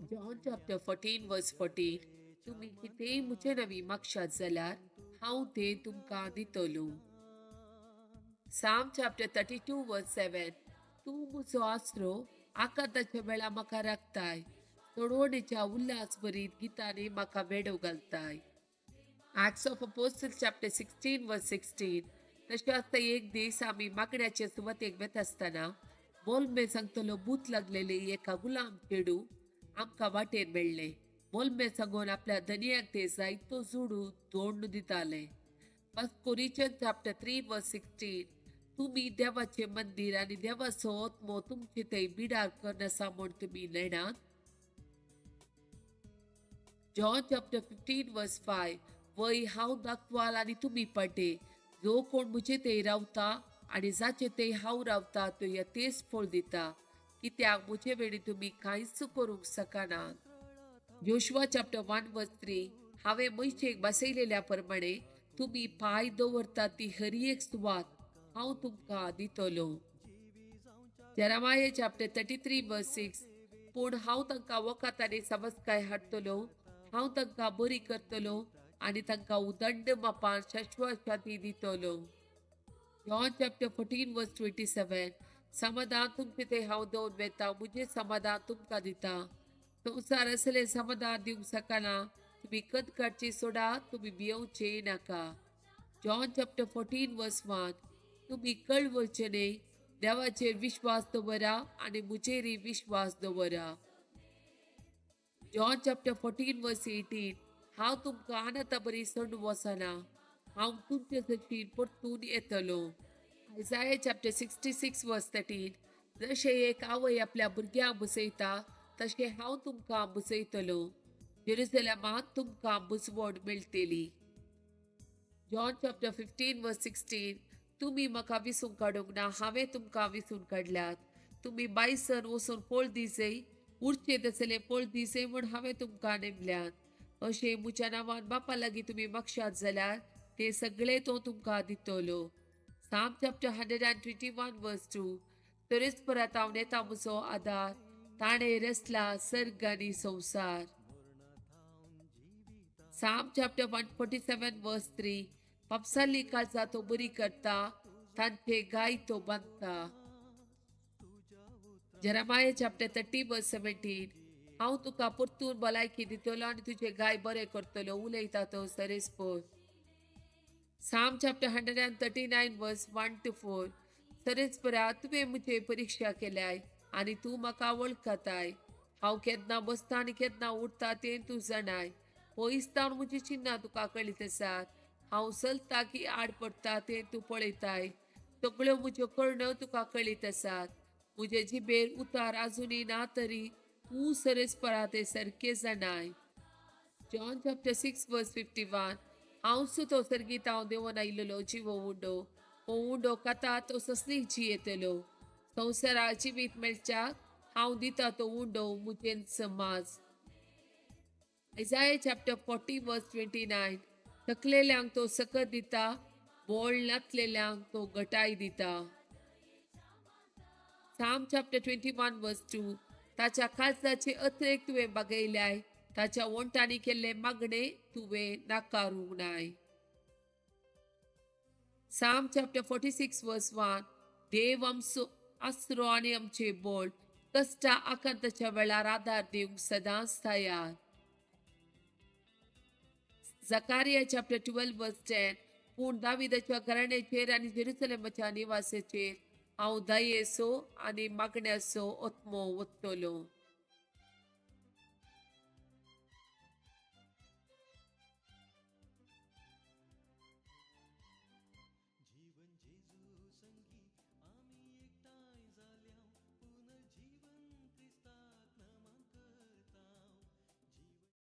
John chapter 14 verse 14, तुमी कितेंय म्हजे नवी मागशात जाल्यार हांव तें तुमकां दितलो. Psalm chapter 32 verse 7, तूं म्हजो आसरो आकांताच्या वेळा म्हाका राखताय, सोडवणेच्या उल्हास भरीत गितांनी म्हाका वेडो घालताय. Acts of Apostles chapter 16 verse 16, तशें आसता एक दीस आमी मागण्याचे सुवातेक वेता आसतना मोलमे सांगतलो भूत लागलेले एका गुलाम चेडूं आमकां वाटेर मेळ्ळें. मोलमे सांगून आपल्या धनयाक ते जायतो जोडू दोंड दिताले. First Corinthians chapter 3 verse 16, तुमी देवाचें मंदीर आनी देवाचो आत्मो तुमचे थंय बिडार करून आसा म्हूण तुमी नेणात. John chapter 15 verse 5, वय हांव दाखवाल आनी तुमी पाटे, जो कोण म्हजे थंय रावता आनी जाचे थंय हांव रावता तो यथेच फळ दिता, कित्याक म्हजे वेळी तुमी कांयच करूंक शकनात. जोशुआ चॅप्टर 1 verse 3, हांवें मनशेक बसयलेल्या प्रमाणे तुमी पांय दवरता ती हरी एक सुवात हांव तुमकां दितलो. Jeremiah chapter 33 verse 6, पूण हांव तांकां वखद आनी समजकाय हाडटलो, हांव तांकां बरी करतलो आनी तांकां उदंड मापान शाश्वत शांती दितलो. John chapter 14 verse 27, समाधान तुमचे ते हांव दवर वेता, म्हजें समाधान तुमकां दिता. संवसार असलें समाधान दिवंक शकना, तुमी कद काडची सोडा, तुमी भियोवचे नाका. John chapter 14 verse 1, तुमी कळवळचे न्हय, देवाचेर विश्वास दवरा आनी म्हजेरय विश्वास दवरा. John chapter 14 verse 18, हांव तुमकां अनंता बरी सोडून वचना, हांव तुमचे सशीन परतून येतलो. Isaiah chapter 66 verse 13, जशें एक आवय आपल्या भुरग्यांक बसयता तशें हांव तुमकां बसयतलो, जेरुसलेमांत तुमकां बुजवण मेळटली. John chapter 15 verse 16, तुमी म्हाका विसूंक काडूंक ना, हांवें तुमकां विसून काडल्यात. तुमी बायसन वचून फळ दिसय, उरचें तसलें फळ दिसय म्हूण हांवें तुमकां नेमल्यात. अशें म्हज्या नांवान बापा लागीं तुमी मागशात जाल्यार ते सगळे तो तुमकां दितलो. Psalm chapter 121 verse 2, तरेच परत हांव येता म्हजो आदार, ताणें रचला सर्ग आनी संवसार. Psalm chapter 147 verse 3, पापसाली काळजां तो बरी करता, तांचे गाय तो बांदता. Jeremiah chapter 30 verse 17, हांव तुका परतून भलायकी दितलो आनी तुजे गाय बरे करतलो, उलयता तो सरेस्पोर. Psalm chapter 139 verse 1 to 4, सरेस्परा तुवें म्हजे परिक्षा केल्याय आनी तूं म्हाका वळखताय. हांव केन्ना बसता आनी केन्ना उठता तें तूं जाणाय. पयस तावन म्हजी चिन्नां तुका कळीत आसात. हांव चलता की आड पडटा तें तूं पळयताय. सगळ्यो म्हज्यो करण्यो तुका कळीत आसात. म्हजे जिबेर उतार आजुनूय ना तरी तूं सरेस्परा तें सारकें जाणाय. John chapter 6 verse 51, हांव सुतो सर्गीत हांव देंवन आयिल्लो जिवो उंडो, हो उंडो खाता तो ससनी जियेतलो. संवसारा जिवीत मेळच्याक हांव दिता तो उंडो म्हजेन समाज. Isaiah chapter 40 verse 29, थकलेल्यांक तो सकत दिता, बोळ नातलेल्यांक तो गटाय दिता. Psalm chapter 21 verse 2, ताच्या काळजाचे अत्रेक तुवें बागयल्याय, ताच्या वोंटांनी केल्ले मागणे तुवें नाकारूंक नाय. Psalm chapter 46 verse 1, देव आमचो आसरो आनी आमचे बोळ, कश्टा आकांताच्या वेळार आदार दिवंक सदांच तयार. Zechariah chapter 12 verse 10, पूण दाविदाच्या घराण्याचेर आनी जेरुसलेमाच्या निवासाचेर हांव दयेचो आनी मागण्याचो आत्मो वतलो.